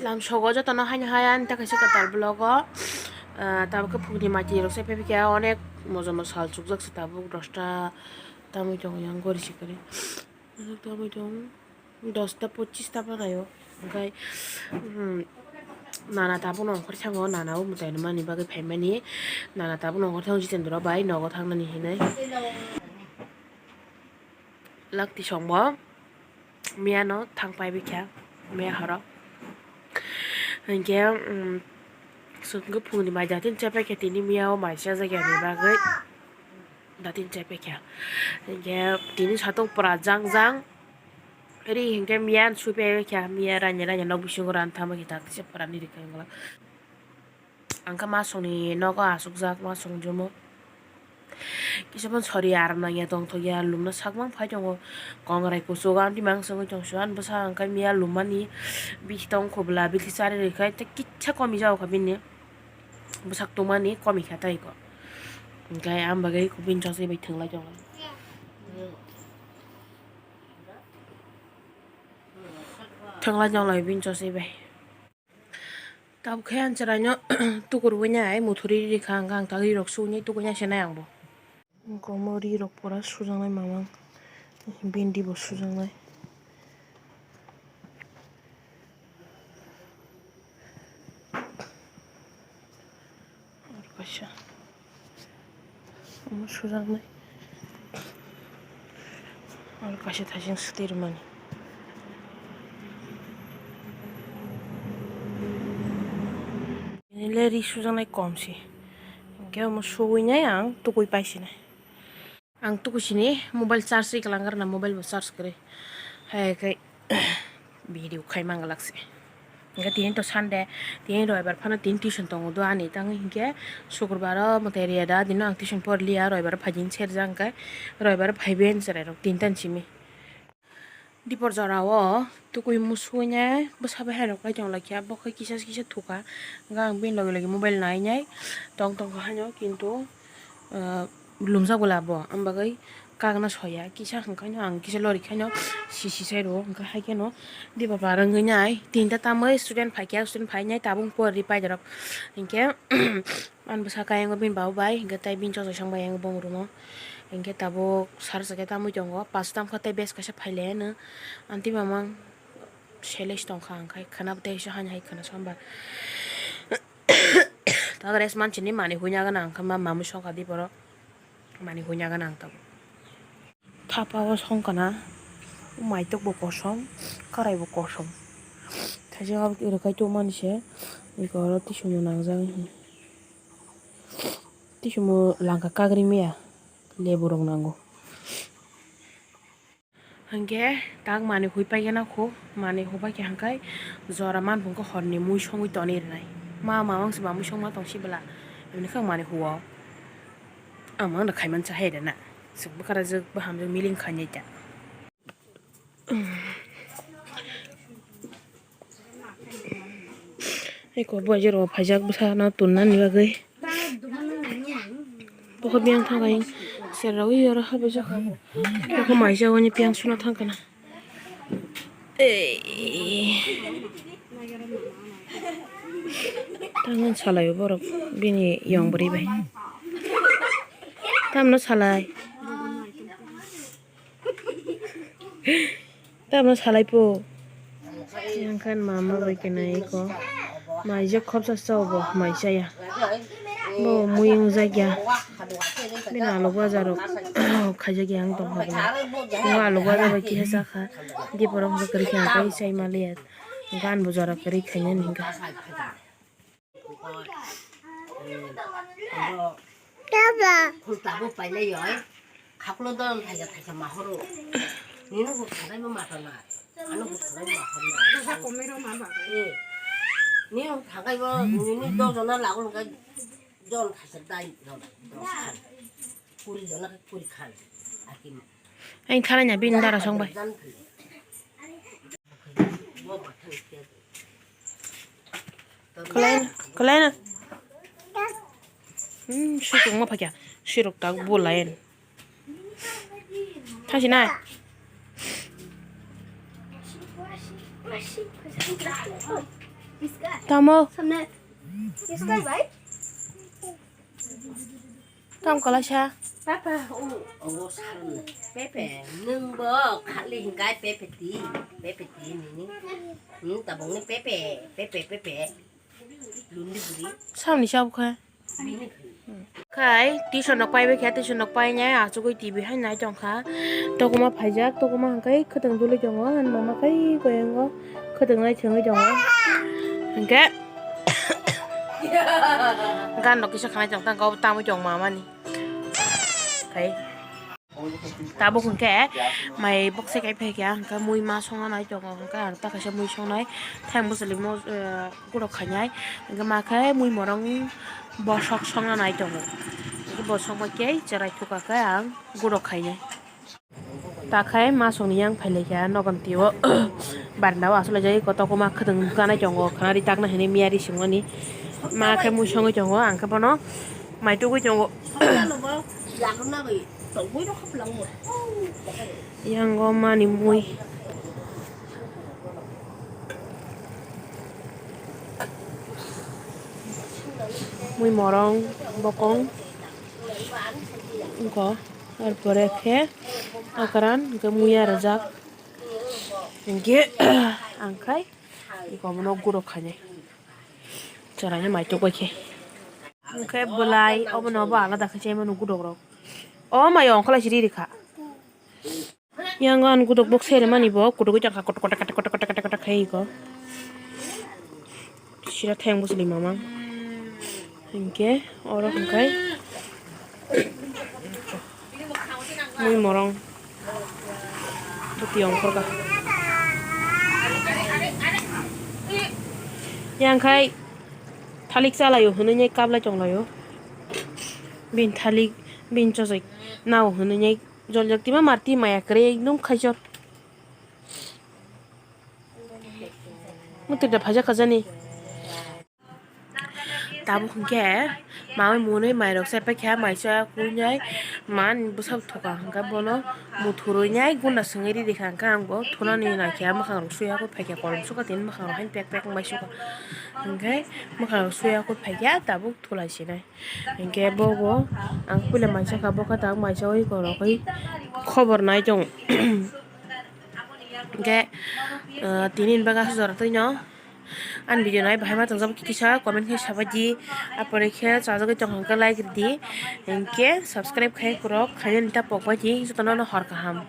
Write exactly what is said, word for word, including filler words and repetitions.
Tam sogo jotono haino hai ani ta kaisa kwtal vlog o, ah, tabuk khe phungni mati rok se phai khe onek mojomo sal chukjak se tabuk dosta tamui tongo yang gori se kwrwi tamui tong dosta pochis ta banayo hwnkhe, hmm, nana tabukno ongkhor thango, nana o mwtai rwmani bagwi phaimani, nana tabukno ongkhor thango Jitendra bai nogo thangnani hinwi. Lakti songbo miyano thang pai bikha, miya horo. Hinkhe, um, chwng khe phungni mai datin chepai khe tini miya o mai chajak yani bagwi datin chepai kha. Hinkhe tini satung pura jang jang ri hinkhe miya sui pai kha, miya raini raini nok bisingo ran thama khe tak tisa pura ni rikha wngla. Ang khe masongni nogo achukjak, masong jomo. Kisa phano sori aram nangya tongthokya, lumna sakmang phai tongo. Kongrai kuchugo amtwi mang songwi tongso, ani bwsa ang khe miya lummani bithi tong khobla, bithi chari rikha, tei kisa komi jago kha bini bwsak tongmani, komi kha tei ko. Hwnkhe ang bagwi bini chosoi bai thwnglai tongo. Thwnglai tonglai bini chosoi bai. Tabuk khe ang chwraino tukurwi nai muthuri rikha, hwnkhe ang tak rirok sugwi tukui nai se nai ang bo. Omo rirok pura sujaknai mamang, bindi bo sujaknai. Aro kaisa. Omo sujaknai. Aro kaisa thaising swtwi rwmani. Nini le ri sujaknai kom se. Hinkhe omo suwi nai ang tukui pai sinai. Ang tuku sini mobile charge ri kwlwng rwna, mobile bo charge kwrwi. Hai khe video khai mang glak se. Hwnkhe tini to Sunday, tini roibar phano tini tuition tongo do ani, tamo hinkhe sukrubaro mwtai riya da, dino ang tuition porliya, roibar phaidi serjak, hwnkhe roibar phaibai ani chwrairok tinta ni simi. Dipor jora o tukui musuinai bwsa bai hai rok pai tong lai kha, bo khe kisa kisa thuka, hwnkhe ang bini logi logi mobile nai nai tong tong kha haino, kintu, ah, lumjak bwla bo, ang bagwi kakna soya, kisa hwnkhe no ang kisa lori khaino sisi sai rwo, hwnkhe hai kheno dipor bar wngwi nai tinta tamwi student phai kha, student phai nai tabuk por ri pai rok, hinkhe. Ani bwsakhe ayang bini baba bai, hinkhe tei bini chosoi song bai ayang bong room o. Hinkhe tabuk sar chakhe tamwi tongo, pash tam kha tei bes kaisa phai lai anw. Anti mamang seleng tong kha, ang khai khwna tei kisa hani hai khwna sombar. Tabuk rest man sini manwi huina gana ang kha ma mamwi song kha di borok. Manwi huina gana ang tabuk. Thapa o song kana, maitok bo kosom, karai bo kosom. Thaisa rwkhai tongmani se, eko oro tisumo nangjak. Tisumo langka kagri maya, lebu rok nango. Hinkhe tak manwi hui paikhe nakho, manwi hui paikhe hwnkhai jora manphung khe horni mui songwi tonwi rwnai. Ma mamang se mamui songma tong sibla, hwnwi khe ang manwi huo. Ang mangno khaiman cha hai rwna. Chwng bwkharajwk bwhamjwk miling khainai ta. Eko bo je ro phaijak bwsano tonnani bagwi. Bokhe biyang thangkha serrawi oro habijak. Bokhe maisa oni piyang suna thangkha na. Ei. Tangan salai borok bini yong bwrwi bai. Tamno salai. Tamno salai po. Yang kan mama bai kena iko. Maijak khopsa chao bo, mai chaya. Bo mui wngjakya. Bini alu bajar rok khaijakya ang tongkha bini. Bo alu bajar bai kisa chakha. Diporok bo kwrwi khe ang kai chai maliya. Gan bo jora kwrwi khainani hinkha. Khulta bo pailai oi. Khaklo don thaisa thaisa mahoro. Nino bo thangai bo mato na. Ano bo thangai bo mato na. Thaisa komiro ma ba. Eh. Nino thangai bo nini do jona lagun kai don thaisa dai don. Dos khan. Kuri jona kai kuri khan. Akin. Ain thalai na bin dara song bai. Bo ba khan. Kalaina, kalaina. Hmm, sukung ma phakya. Sirok tak bulain. Thasi nai. Tamo. Tam kalaisa. Papa, o, o, san. Pepe, nwng bo khali hingkai pepe ti, pepe ti nini. Nwng tabok ni pepe, pepe, pepe. Lundi buri. Samni sabo kha. Bini buri. Khai, tuition rok pai bai kha, tuition rok pai nai, achugwi T V hai nai tong kha. Tokuma phaijak, tokuma hwnkhe khwtwng duli tongo, ani mama khai koyango khwtwng nai thwngwi tongo. Hwnkhe, gan rok kisa khanai tong tang kha, obo tangwi tong mama ni. Khai. Tabuk hwnkhe mai bokse kai phai kha, hwnkhe mui ma songna nai tongo, hwnkhe ang ta kaisa mui songnai, thayang bwchwlwi mo, eh, gurok khainai, hwnkhe ma khe mui morong bosok songna nai tongo, hwnkhe bo songma khe cherai thuka khe ang gurok khainai. Ta khai ma songni yang phai lai kha, nogon tio baranda o aswk laijak, kotok ma khwtwng kanai tongo, khwnari takna hinwi miyari songmani, ma khe mui songwi tongo, ang khe bono mai tugwi tongo. Yango mani mui. Mui morong, bokong. Wngkha. Tarpore khe akran, hwnkhe muya rwjak. Hwnkhe ang khai, iko bono gurok khainai. Chwraino mai tokbai khe. Hwnkhe bwlai obono obo alada khe chaimano gudok rok. O mai ongkholai si ri rikha. Yang an gudok bok seri mani bo kutuk jaka kotok kotok kotok kotok kotok kotok khai ko. Sira thayang bwswlwi mamang. Hwnkhe oro hwnkhe. Mui morong. Bwtwi ongkhorkha. Yang khai thalik chalaio hwnwi nai kablai tonglaio. Bini thalik bini chojak nao hwnwi nai joljak tima marti maya kwrwi ekdom khaichor. Mwtwi da phaijak khajani. Tabuk hwnkhe mamai mwnwi mairok chai paikha, maisa kuinai man bwsa thwkha hwnkhe bono muthurwi nai gunda swngwi ridi kha, hwnkhe ang bo thunani naikhe mwkhang rok suya khe phaikha, kolom sukha tini mwkhang rok haino pek pek wngbai sukha, hwnkhe mwkhang rok suya khe phaikha tabuk thulai sinai. Hwnkhe bobo ang puila maisa kha, bo khe tabuk maisa oi korokoi khobor nai tongo. Hwnkhe, ah, tini ni bagwi aswk jora twino ani video nai bahai ma tongjak kisa comment khe sabai di, apore khe chajagwi tong hwnkhe like ridi, hwnkhe subscribe khai kwrwk khainani ta pokbai di, jotono no hor kaham.